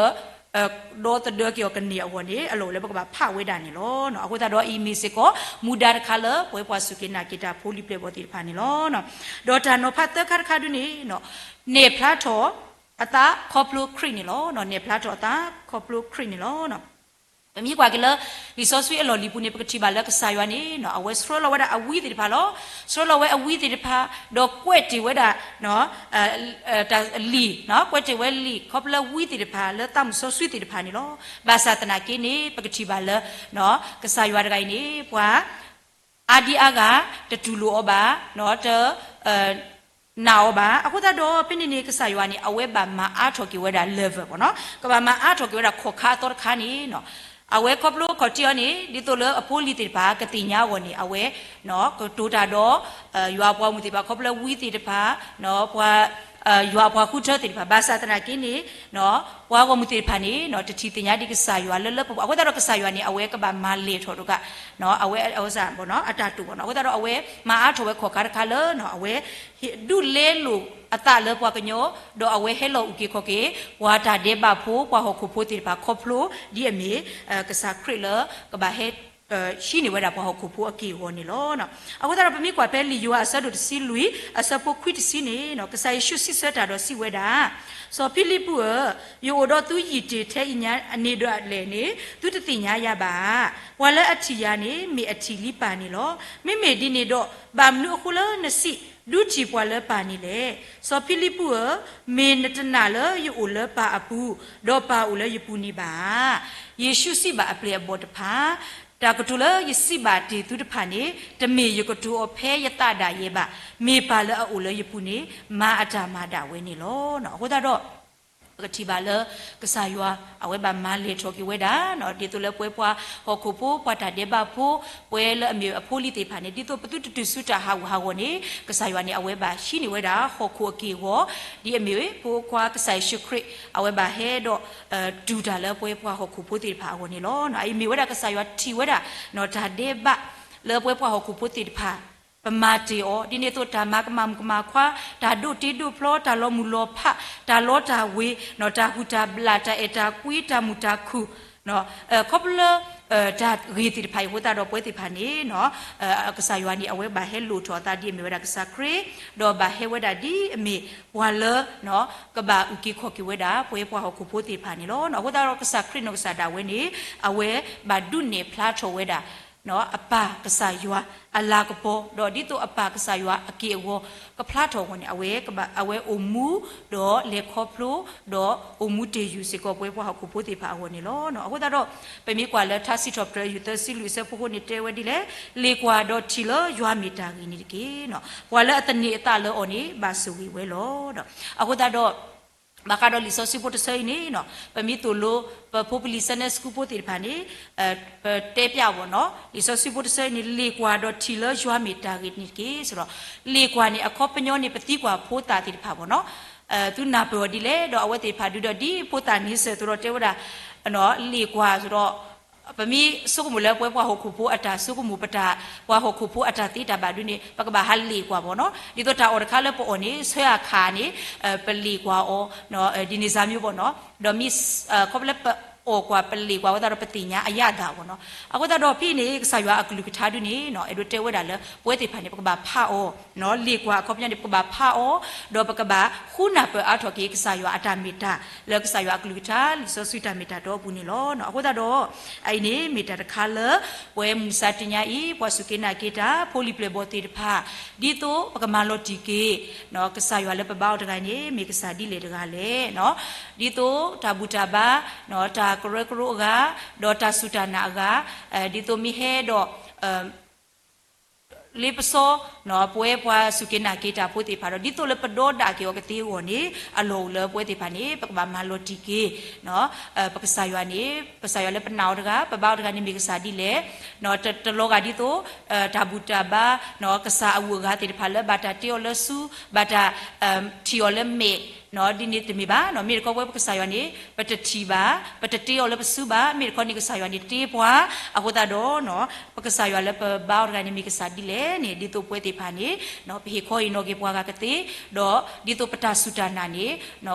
ဒီသဒၢက့ၤအီၤကန့ၢ်အဂီၢ်န့ၣ် အလီၢ်အိၣ်လၢပကဘၣ်ဖးဝဲဒၣ်န့ၣ်လီၤ. အဃိသတးဒီးအံၤမ့ၢ်စ့ၢ်ကီး မူဒါတခါလၢပဝဲပှၤစူၢ်က့ၤနာ်က့ၤတၢ်ဖိလံၤပျဲၢ်ဘီၣ်သ့ၣ်တဖၣ်န့ၣ်လီၤ. ဒီးတၢ်နီၤဖးသၢခါတခါဒုန့ၣ် နဲၣ်ဖျါထီၣ်အသးခီဖျိခရံာ်န့ၣ်လီၤ. နဲၣ်ဖျါထီၣ်အသးခီဖျိခရံာ်န့ၣ်လီၤ. ပမ့ၢ်ကွၢ်က့ၤလၢ လံာ်စီဆှံအလီၢ်လံၤပူၤန့ၣ် ပကထံၣ်ဘၣ်လၢကစၢ်ယွၤန့ၣ် အဝဲဆှၢလီၤဝဲဒၣ်အဝံသ့ၣ်တဖၣ်လီၤ. ဆှၢလီၤဝဲအဝံသ့ၣ်တဖၣ် ဒီးကွဲးတ့ၢ်ဝဲဒၣ် တၢ်လံာ် ကွဲးတ့ၢ်ဝဲလံာ် ခီဖျိလၢဝံသ့ၣ်တဖၣ် လၢသးမုၣ်စီဆှံသ့ၣ်တဖၣ်န့ၣ်လီၤ. ဘၣ်ဆၣ်သနာ်က့န့ၣ် ပကထံၣ်ဘၣ်လၢ ကစၢ်ယွၤတဂၤအံၤန့ၣ် ပှၤ အါဒံအါဂၤ တတူၢ်လိာ်အီၤဘၣ်, တ နာ်အီၤဘၣ်. အဃိသတးဒီး ဖဲန့ၣ်န့ၣ် ကစၢ်ယွၤန့ၣ် အဝဲဘၣ်မၤအါထီၣ်က့ၤဝဲဒၣ် level ဘၣ်နီၤ, ကဘၣ်မၤအါထီၣ်က့ၤဝဲဒၣ်ခီၣ်ခါအသီတခါန့ၣ် အဝဲခီဖျိခီၣ်ထံးအီၤန့ၣ် ဒ်သိးလၢအဖိလံၤသ့ၣ်တဖၣ် ကသ့ၣ်ညါအဂီၢ်န့ၣ် အဝဲ ကတိၤတၢ်ဒီး ယွၤအပှၤဂီၢ်မုၢ်သ့ၣ်တဖၣ် ခီဖျိလၢဝံသ့ၣ်တဖၣ် ပှၤ ယွၤအပှၤဃုထၢသ့ၣ်တဖၣ် ဘၣ်ဆၣ်သနာ်က့န့ၣ် ပှၤဂီၢ်မုၢ်သ့ၣ်တဖၣ်န့ၣ် တထံၣ်သ့ၣ်ညါဒံးကစၢ်ယွၤလၢလၢပှဲၤပှဲၤ အဃိသတးဒီးကစၢ်ယွၤန့ၣ် အဝဲကဘၣ်မၤလဲၢ်ထီၣ်တဂၤ အဝဲ အတၢ်တိာ်ဘၣ်နီၤ. အဃိသတးဒီးအဝဲမၤအါထီၣ်ဝဲခီၣ်ခါတခါလၢ အဝဲ ဒုးလဲလိာ်အသးလၢပှၤကညီ ဒီးအဝဲဟဲလီၤအုၣ်က့ၤခီၣ်က့ၤ ပှၤတၢ်ဒဲးဘးဖိ ပှၤဟီၣ်ခိၣ်ဖိသ့ၣ်တဖၣ်ခီဖျိ ဒ်အမ့ၢ် ကစၢ်ခရံာ်လၢကဘၣ်ဟဲ ဟံးန့ၢ်ဝဲဒၣ်ပှၤဟီၣ်ခိၣ်ဖိအက့ၢ်အဂီၤန့ၣ်လီၤ. အဃိသတးဒီးပမ့ၢ်ကွၢ်ဖဲလံာ်ယိၤဟၣ်အဆၢဒိၣ်တဆံလွံၢ် အဆၢဖိခွံတဆံန့ၣ် ကစၢ်ယ့ၣ်ၡူးစံးဆၢတၢ်ဒီးစံးဝဲဒၣ်, စီၤဖံလံးပူးဧၢ, ယအိၣ်ဒီးသုယံာ်တ့ၢ်ထဲအံၤညါန့ၣ်ဒၣ်လဲာ်န့ၣ် သုတသ့ၣ်ညါယၤဘၣ်ဧါ. ပှၤလၢအထံၣ်ယၤန့ၣ် မ့ၢ်အထံၣ်လံပၢ်န့ၣ်လီၤ. မ့မ့ၢ်ဒ်န့ၣ်ဒီး ဘၣ်မနုၤအဃိလၢနစံး ဒုးထံၣ်ပှၤလၢပၢ်န့ၣ်လဲၣ်. စီၤဖံလံးပူးဧၢ, မ့ၢ်နတနာ်လၢယအိၣ်လၢပၢ်အပူၤ, ဒီးပၢ်အိၣ်လၢယပူၤန့ၣ်ဘၣ်ဧါ. ယ့ၣ်ၡူးစံးဘၣ်အပျဲၢ်အဘီၣ်တဖၣ်, တၢ်ကတိၤလၢယစံးဘၣ်တ့ၢ်သုတဖၣ်န့ၣ် တမ့ၢ်ယကတိၤအီၤဖဲယသးဒၣ်ယဲဘၣ်. မ့ၢ်ပၢ်လၢအအိၣ်လၢယပူၤန့ၣ် မၤအတၢ်မၤဒၣ်ဝဲန့ၣ်လီၤ. အဃိသတးဒီး ပကထံၣ်ဘၣ်လၢ ကစၢ်ယွၤ အဝဲဘၣ်မၤလဲၢ်ထီၣ်က့ၤဝဲဒၣ် ဒ်သိးလၢပဝဲပှၤဟီၣ်ခိၣ်ဖိ ပှၤတၢ်ဒဲးဘးဖိ ပဝဲလၢအမ့ၢ်အဖိအလံၤသ့ၣ်တဖၣ်န့ၣ် ဒ်သိးပသုတတုၤဆူတၢ်ဟးဂူာ်ဟးဂီၤန့ၣ် ကစၢ်ယွၤန့ၣ် အဝဲဘၣ်ဟံးန့ၢ်ဝဲဒၣ်ဟီၣ်ခိၣ်အက့ၢ်အဂီၤ ဒ်အမ့ၢ်ဖိခွါကစၢ်ယ့ၣ်ၡူးခရံာ် အဝဲဘၣ်ဟဲဒီး တူၢ်တၢ်လၢပဝဲပှၤဟီၣ်ခိၣ်ဖိသ့ၣ်တဖၣ်အဂီၢ်န့ၣ်လီၤ. အအံၤမ့ၢ်ဝဲဒၣ်ကစၢ်ယွၤထံၣ်ဝဲဒၣ် တၢ်ဒဲးဘး လၢပဝဲပှၤဟီၣ်ခိၣ်ဖိသ့ၣ်တဖၣ် ပမၤတ့ၢ်အီၤ ဒ်န့ၣ်အသိး တၢ်မၤကမၣ်မုၣ်ကမၣ်ခွါ တၢ်ဒိးတ့ဒိးဖျီ တၢ်လီၤမုၢ်လီၤဖး တၢ်လီတၢ်ဝ့ၤ တၢ်ဟုၣ်တၢ်ဘျၣ် တၢ်အဲၣ်တၢ်ကွံ တၢ်မုာ်တၢ်ခုၣ် ခီဖျိလၢ တၢ်ဂ့ၤသ့ၣ်တဖၣ်အံၤအဃိသတးဒီး ပဝဲသ့ၣ်တဖၣ်န့ၣ် ကစၢ်ယွၤန့ၣ် အဝဲဘၣ်ဟဲလိၣ်ထီၣ်အသးဒ်အမ့ၢ်ဝဲဒၣ်ကစၢ်ခရံာ် ဒီးဘၣ်ဟဲဝဲဒၣ်ဒ်အမ့ၢ်ပှၤလၢ ကဘၣ်အုၣ်က့ၤခီၣ်က့ၤဝဲဒၣ် ပဝဲပှၤဟီၣ်ခိၣ်ဖိသ့ၣ်တဖၣ်န့ၣ်လီၤ. အဃိသတးဒီးကစၢ်ခရံာ်နီၢ်ကစၢ်ဒၣ်ဝဲန့ၣ် အဝဲဘၣ်ဒုးနဲၣ်ဖျါထီၣ်ဝဲဒၣ် အပၢ်ကစၢ်ယွၤအလၤကပီၤ ဒီးဒ်သိးအပၢ်ကစၢ်ယွၤအက့ၢ်အဂီၤ ကဖျါထီၣ်အဂီၢ်န့ၣ် အဝဲကဘၣ် အဝဲအိၣ်မူ ဒီးလဲၤခီဖျိ ဒီးအိၣ်မူတ့ၢ်ယုာ်စ့ၢ်ကီး ပဝဲပှၤဟီၣ်ခိၣ်ဖိသ့ၣ်တဖၣ်အဂီၢ်န့ၣ်လီၤ. အဃိသတးဒီး ပမ့ၢ်ကွၢ်လၢထါစံးထီၣ်ပတြၢၤ ယုၢ်သၢဆံလွံၢ်အဆၢဖိဃိန့ၣ် တဲဝဲဒ်လဲၣ်, လ့ၣ်ကွၢ်ဒီးထံၣ်လၢယွၤမ့ၢ်တၢ်ဂ့ၤန့ၣ်တက့ၢ်. ပှၤလၢအသန့ၤအသးလၢအီၤန့ၣ် ဘၣ်ဆိၣ်ဂ့ၤဝဲလီၤ. အဃိသတးဒီး ဘၣ်ဃးဒီးလံာ်စီဆှံဖိတဆၢအံၤန့ၣ် ပမ့ၢ်သိၣ်လိ ပဖိပလံၤ Sunday School ဖိသ့ၣ်တဖၣ်န့ၣ် ပတဲပျးဘၣ်နီၤ လံာ်စီဆှံဖိတဆၢအံၤန့ၣ် လ့ၣ်ကွၢ်ဒီးထံၣ်လၢယွၤမ့ၢ်တၢ်ဂ့ၤန့ၣ်တက့ၢ်. ဆိုတော့ လ့ၣ်ကွၢ်န့ၣ် အခီပညီန့ၣ် ပသံကွၢ်ဖိသၣ်သ့ၣ်တဖၣ်ဘၣ်နီၤ သုနၢ်ပၢၢ်အီၤဒ်လဲၣ် ဒီးအဝဲသ့ၣ်တဖၣ်ဒုးဒီးဒ်ဖိသၣ်န့ဆၢၣ်အသိးဒီးတဲဝဲဒၣ် လ့ၣ်ကွၢ်ဆိုတော့ ပမ့ၢ်ဆိကမိၣ်လၢပဝဲပှၤဟီၣ်ခိၣ်ဖိအတၢ်ဆိကမိၣ် ပတၢ် ပှၤဟီၣ်ခိၣ်ဖိအတၢ်သ့တၢ်ဘၣ်ဒုးန့ၣ် ပကဘၣ်ဟးလ့ၣ်ကွၢ်ဘၣ်နီၤ. ဒ်သိးတၢ်အီၣ်တခါလၢပအီၣ်န့ၣ် ဆၢအခါန့ၣ် ပလ့ၣ်ကွၢ်အီၤ ဒ်န့ၣ်စၢ်မံၤဘၣ်နီၤ. ဒီးမ့ၢ် ခီဖျိလၢပအီၣ်ကွၢ်ပလ့ၣ်ကွၢ်ဝဲသတးဒီး ပသ့ၣ်ညါအယၣ်ဒၣ်ဘၣ်နီၤ. အဃိသတးဒီးဖဲန့ၣ် ကစၢ်ယွၤအကလုၢ်ကထါဒုးန့ၣ် အဲၣ်ဒိးတဲဝဲဒၣ်လၢ ပဝဲသ့ၣ်တဖၣ်န့ၣ် ပကဘၣ်ဖးအီၤ လ့ၣ်ကွၢ်အခီပညီန့ၣ် ပကဘၣ်ဖးအီၤ ဒီးပကဘၣ်ဃုနၢ်ပၢၢ်အါထီၣ်က့ၤ ကစၢ်ယွၤအတၢ်မ့ၢ်တၢ် လၢကစၢ်ယွၤအကလုၢ်ကထါ လံာ်စီဆှံတၢ်မ့ၢ်တၢ်တီအပူၤန့ၣ်လီၤ. အဃိသတးဒီး အအံၤန့ၣ်မ့ၢ်တၢ်တခါလၢ ပဝဲမုၢ်မဆါတနံၤအံၤ ပှၤစူၢ်က့ၤနာ်က့ၤတၢ် ဖိလံၤပျဲၢ်ဘီၣ်သ့ၣ်တဖၣ် ဒ်သိးပကမၤလီၤတံၢ်က့ၤ ကစၢ်ယွၤလၢပဘါအီၤတဂၤန့ၣ် မ့ၢ်ကစၢ်ဒ်လဲၣ်တဂၤလဲၣ် ဒ်သိးတၢ်ဘူၣ်တၢ်ဘါ တၢ်ကရၢကရိအဂၤ ဒီးတၢ်စူၢ်တၢ်နာ်အဂၤ ဒ်သိးမ့ၢ်ဟဲဒီး လ့ပစီ ပဝဲပှၤစူၢ်က့ၤနာ်က့ၤတၢ်ဖိသ့ၣ်တဖၣ်ဒီး ဒ်သိးလၢပဒီဒၣ်က့ၤအီၤကသ့အဂီၢ်န့ၣ် အလီၢ်အိၣ်လၢပဝဲသ့ၣ်တဖၣ်န့ၣ် ပကဘၣ်မၤလီၤတံၢ်က့ၤ ပကစၢ်ယွၤန့ၣ် ကစၢ်ယွၤလၢပနာ်အီၤတဂၤ ပဘါအီၤတဂၤန့ၣ်မ့ၢ်ကစၢ်ဒ်လဲၣ် တလီၤဂာ်ဒ်သိး တၢ်ဘူၣ်တၢ်ဘါ ကစၢ်အဂုၤအဂၤသ့ၣ်တဖၣ်လၢ ဘၣ်တၢ်တ့အီၤလၢစု ဘၣ်တၢ် ထံၣ်အီၤလၢမဲာ် ဒ်န့ၣ်တမ့ၢ်ဘၣ်. မ့ၢ်တခီပဝဲပကစၢ်ယွၤန့ၣ် ပတထံၣ်ဘၣ် ပတတ့အီၤလၢပစုဘၣ် မ့ၢ်တခီန့ၣ် ကစၢ်ယွၤန့ၣ်တ့ပှၤ အဃိသတးဒီး ပကစၢ်ယွၤလၢပဘါအီၤတဂၤန့ၣ် မ့ၢ်ကစၢ်ဒ်လဲၣ်န့ၣ် ဒ်သိးပဝဲသ့ၣ်တဖၣ်န့ၣ် ပဟ့ၣ်ခီဟ့ၣ်နီၤက့ၤပှၤဂၤကသ့ ဒီးဒ်သိးပတၢ်စူၢ်တၢ်နာ်န့ၣ်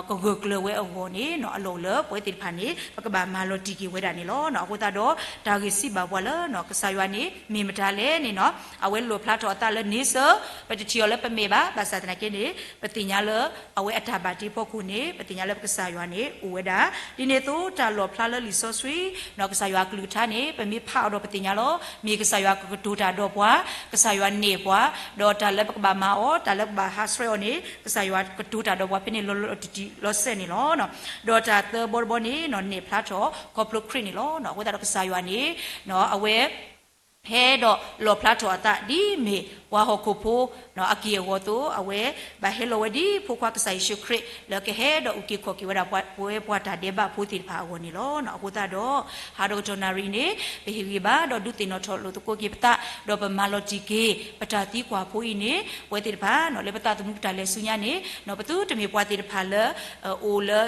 ကဂၢၢ်ကျၢၤဝဲအဂီၢ်န့ၣ် အလီၢ်အိၣ်လၢပဝဲသ့ၣ်တဖၣ်န့ၣ် ပကဘၣ်မၤလီၤတံၢ်က့ၤဝဲဒၣ်န့ၣ်လီၤ. အဃိသတးဒီး တၢ်ဂ့ၢ်စံးဘၣ်ပှၤလၢ ကစၢ်ယွၤန့ၣ် မ့ၢ်မတၤလဲၣ်န့ၣ် အဝဲလိၣ်ဖျါထီၣ်အသးလၢန့ဆၢၣ် ပတထံၣ်အီၤလၢပမဲာ်ဘၣ် ဘၣ်ဆၣ်သနာ်က့န့ၣ် ပသ့ၣ်ညါလၢ အဝဲအတၢ်ဘၣ်တ့ဖီခိၣ်န့ၣ် ပသ့ၣ်ညါလၢပကစၢ်ယွၤန့ၣ် အိၣ်ဝဲဒၣ် ဒ်န့ၣ်အသိးတၢ်လီၣ်ဖျါလၢလံာ်စီဆှံ ကစၢ်ယွၤအကလုၢ်ကထါန့ၣ် ပမ့ၢ်ဖးအီၤဒီးပသ့ၣ်ညါလီၤ မ့ၢ်ကစၢ်ယွၤကကတိၤတၢ်ဒီးပှၤ ကစၢ်ယွၤနဲၣ်ပှၤ ဒီးတၢ်လၢပကဘၣ်မၤအီၤ တၢ်လၢပဘၣ်ဟးဆှဲးအီၤန့ၣ် ကစၢ်ယွၤကတိၤတၢ်ဒီးပှၤဖဲန့ၣ်လီၤလီၤတံၢ်တံၢ်လီၤစဲးန့ၣ်လီၤ. ဒီးတၢ်သၢဘီတဘီန့ၣ် နဲၣ်ဖျါထီၣ်ခီဖျိခရံာ်န့ၣ်လီၤ. အဃိသတးဒီးကစၢ်ယွၤန့ၣ် အဝဲ ဟဲဒီးလီၣ်ဖျါထီၣ်အသးဒ်မ့ၢ်ပှၤဟီၣ်ခိၣ်ဖိ အက့ၢ်အဂီၤအသိး အဝဲဘၣ်ဟဲလီၤဝဲဒ်ဖိခွါကစၢ်ယ့ၣ်ၡူးခရံာ် လၢကဟဲဒီးအုၣ်က့ၤခီၣ်က့ၤဝဲဒၣ်ပဝဲပှၤတၢ်ဒဲးဘးဖိသ့ၣ်တဖၣ်အဂီၢ်န့ၣ်လီၤ. အဃိသတးဒီး ဟးဒီးကတီၢ်နၣ်ရံၣ်အံၤန့ၣ် ပဟ့ၣ်ဂံၢ်ဘါဒီးဒုးသ့ၣ်နီၣ်ထီၣ်လိာ်သကိးက့ၤပသး ဒီးပမၤလီၤတံၢ်က့ၤ ပတၢ်သံကွၢ်ဖိအံၤန့ၣ် ပဝဲသ့ၣ်တဖၣ် လၢပသးသမူပတၢ်လဲၤဆူညါန့ၣ် ပသုတမ့ၢ်ပှၤသ့ၣ်တဖၣ်လၢ အိၣ်လၢ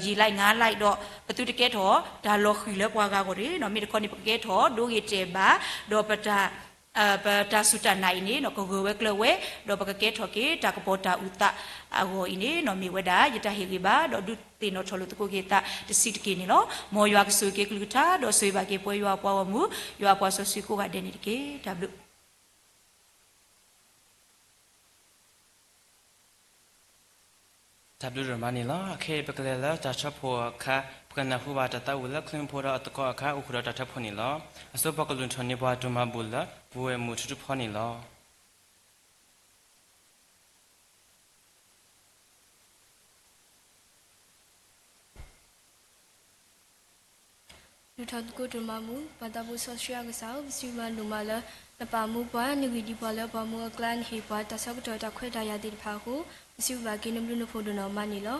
ယံာ်လံငါလံဒီး ပသုတကဲထီၣ်တၢ်လီၤဃံၤလၢပှၤဂၤအဂီၢ်တဂ့ၤ. မ့ၢ်တခီန့ၣ် ပကကဲထီၣ်ဒိဂ့ၤတဲာ်ဘၣ် ဒီးပတၢ် ပတၢ်စူၢ်တၢ်နာ်အံၤန့ၣ် ကဂၢၢ်ဝဲကျၢၤဝဲ ဒီးပကကဲထီၣ်က့ၤတၢ်ကပီၤတၢ်အုၣ်သးအဂီၢ်အံၤန့ၣ် မ့ၢ်ဝဲဒၣ် ယတၢ်ဟ့ၣ်ဂံၢ်ဘါ ဒီးဒုးသ့ၣ်နီၣ်ထီၣ်လိာ်သကိးက့ၤသးတဆံးတက့ၢ်န့ၣ်လီၤ. မ်ယွၤကဆိၣ်ဂ့ၤက့ၤကလုၢ်ကထါ ဒီးဆိၣ်ဂ့ၤဘၣ်က့ၤပဝဲယွၤအပှၤဂီၢ်မုၢ် ယွၤအပှၤစီဆှံကိးဂၤဒဲးန့ၣ်တက့ၢ်. တၢ်ဘျုး တၢ်ဘျုးဒိၣ်မးန့ၣ်လီၤ. အခဲအံၤ ပကလဲၤလၢတၢ်ထၢဖှိၣ်အခါ ပကနၢ်ဟူဘၣ်တၢ်သးဝံၣ်လၢ ခရံာ်ဖိဒီးအသကိးအခါ အိၣ်ဃုာ်ဒီးတၢ်ထၢဖှိၣ်န့ၣ်လီၤ. အဆိပှၤကလုၢ်ထီၣ်န့ၢ်ပှၤဒိၣ်မးဘူးလၢ ပဝဲၢ်မုၢ်ထူထူဖီန့ၣ်လီၤ. ဒုးထီၣ်သကိးတၢ်မၤမူ ပၢ်သးဘိစီဆှံအကစၢ်ဧၢ, ပစံးဘျုးနၤဒိၣ်မးလၢ နပာ်မူပှၤ, နဂံၢ်ဒံးပှၤလၢပှၤမူအကျါ, နဟ့ၣ်ပှၤတၢ်ဆၢကတီၢ်တၢ်ခွဲးတၢ်ယာ်သ့ၣ်တဖၣ်အဃိ, ပစံးဘျုးဘၣ်က့ၤနဘျုးနဖှိၣ်ဒိၣ်နီၢ်မးန့ၣ်လီၤ.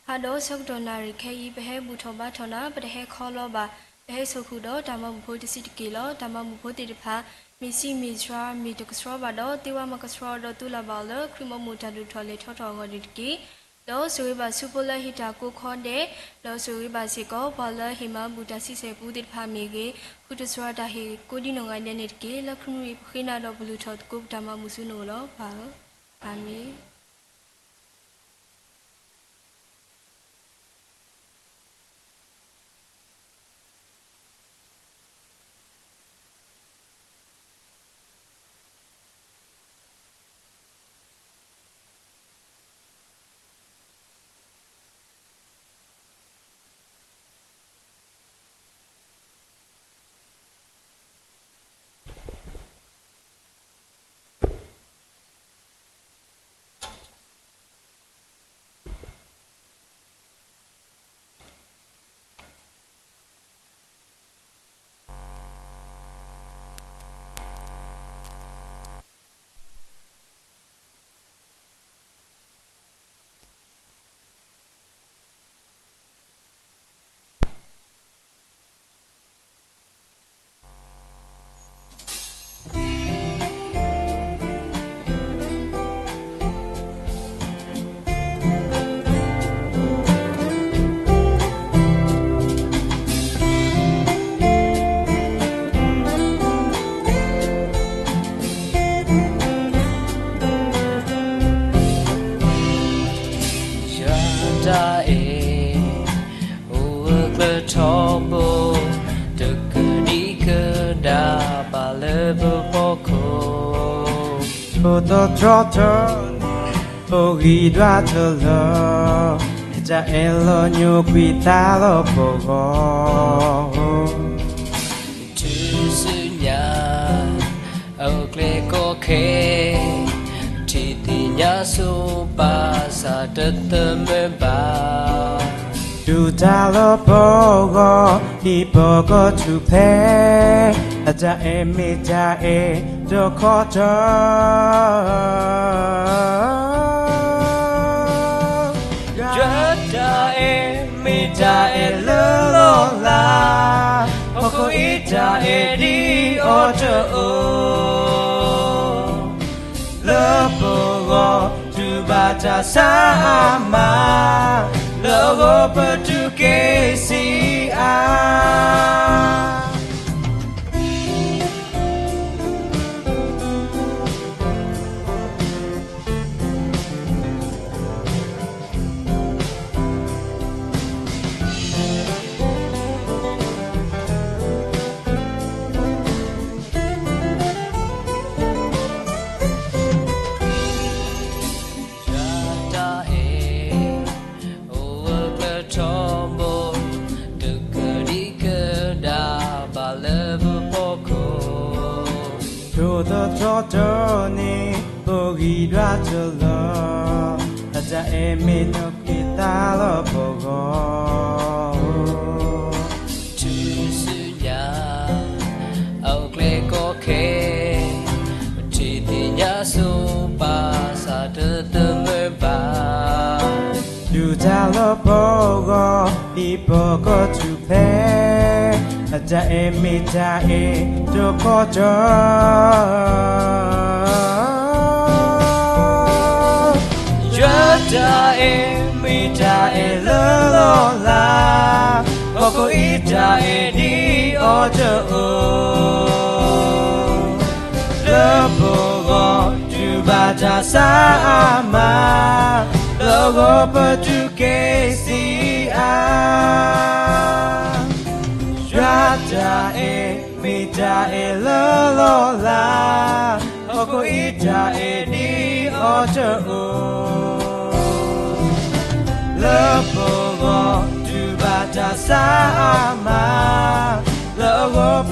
ဖးဒီးဆၢကတီၢ်နၣ်ရံၣ်ခဲအံၤ ပဟဲဘူၣ်ထီၣ်ဘါထီၣ်နၤ, ပတဟဲခီလီၤဘၣ်. ပဟဲဆိၣ်ဃုာ်ဒီးတၢ်မၤဘူၣ်ဖိတဆံးတက့ၢ်လီၤ. တၢ်မၤဘူၣ်ဖိသ့ၣ်တဖၣ် မ့ၢ်ဆံးမ့ၢ်ဆှါ မ့ၢ်တကဆှီဘၣ်ဒီး သ့ဝဲမၤကဆှီဒီးသူလၢ်ဘၣ်အီၤလၢ ခရံာ်မံမီၢ်တၢ်ဒိၣ်ထီၣ်လဲၤထီထီၣ်အဂီၢ်န့ၣ်တက့ၢ်. ဒီးဆိၣ်ဂ့ၤဘၣ်ဆူဖိလၢဟ့ၣ်တၢ်ကိးခီဒဲး, ဒီးဆိၣ်ဂ့ၤဘၣ်စ့ၢ်ကီး ပှၤလၢဟ့ၣ်မၤဘူၣ်တၢ်ဆံဆဲၣ်ပူၤသ့ၣ်တဖၣ်မ့ၢ်ဂ့ၤ, ဃုာ်တၢ်စှၤတၢ်ဟ့ၣ်ကိးဒံနီၢ်ဂၤဒဲးန့ၣ်တက့ၢ်. လၢခရံာ်မံၤပဃ့နၤဒီးပလုၢ်ထီၣ်သကိးပတၢ်မၤဘူၣ်ဆူနအိၣ်လီၤ. ပၢ်ဧၢ, အၤမ့ၣ်.ယွၤတၢ်အဲၣ် အိၣ်ဝဲကျၢၤထီဘိ, တကဒံကဒါဘၣ်လၢပဖီခိၣ်, ဒိၣ်ထီၣ်ထီထီန့ၣ် ပဂံၢ်ဒွးတလၢာ်, တၢ်အဲၣ်လီၤညိကွံာ်သါလၢပဂီၢ်, တုၤဆူညါ အိၣ်ကျဲကီခဲ, ထံၣ်သ့ၣ်ညါဆိပာ်စၢ်တသမၢဘၣ်, ဒုၣ်တၢ်လၢပဂီၢ် ဒ်ပကထူၣ်ဖျဲး, အတၢ်အဲၣ်မ့ၢ်တၢ်အဲၣ်တခီတၢၢ် ယွၤတၢ်အဲၣ်မ့ၢ်တၢ်အဲၣ်လၢလီၤလး, ဟီၣ်ခိၣ်အံၤတၢ်အဲၣ်ဒ်အီၤတအိၣ်, လၢပဂီၢ်တူၢ်ဘၣ်တၢ်ဆါအါမး, လၢအဂီၢ်ပတူၢ်က့ၤဆံးအါ ယွၤတၢ်အဲၣ် အိၣ်ဝဲကျၢၤထီဘိ, တကဒံကဒါဘၣ်လၢပဖီခိၣ်, ဒိၣ်ထီၣ်ထီထီန့ၣ် ပဂံၢ်ဒွးတလၢာ်, အတၢ်အဲၣ်မ့ၢ်ညိကွံာ်သါလၢပဂီၢ်, တုၤဆူညါ အိၣ်ကျဲကီခဲ, ထံၣ်သ့ၣ်ညါဆိပာ်စၢ်တသမၢဘၣ်, ဒုၣ်တၢ်လၢပဂီၢ် ဒ်ပကထူၣ်ဖျဲး, အတၢ်အဲၣ်မ့ၢ်တၢ်အဲၣ်တခီတၢၢ် ယွၤတၢ်အဲၣ်မ့ၢ်တၢ်အဲၣ်လၢလီၤလး, ဟီၣ်ခိၣ်အံၤတၢ်အဲၣ်ဒ်အီၤတအိၣ်, လၢပဂီၢ်တူၢ်ဘၣ်တၢ်ဆါအါမး, လၢအဂီၢ်ပတူၢ်က့ၤဆံးအါ ယွၤတၢ်အဲၣ်မ့ၢ်တၢ်အဲၣ်လၢလီၤလး, ဟီၣ်ခိၣ်အံၤတၢ်အဲၣ်ဒ်အီၤတအိၣ်, လၢပဂီၢ်တူၢ်ဘၣ်တၢ်ဆါအါမး, လၢအဂီၢ်ပ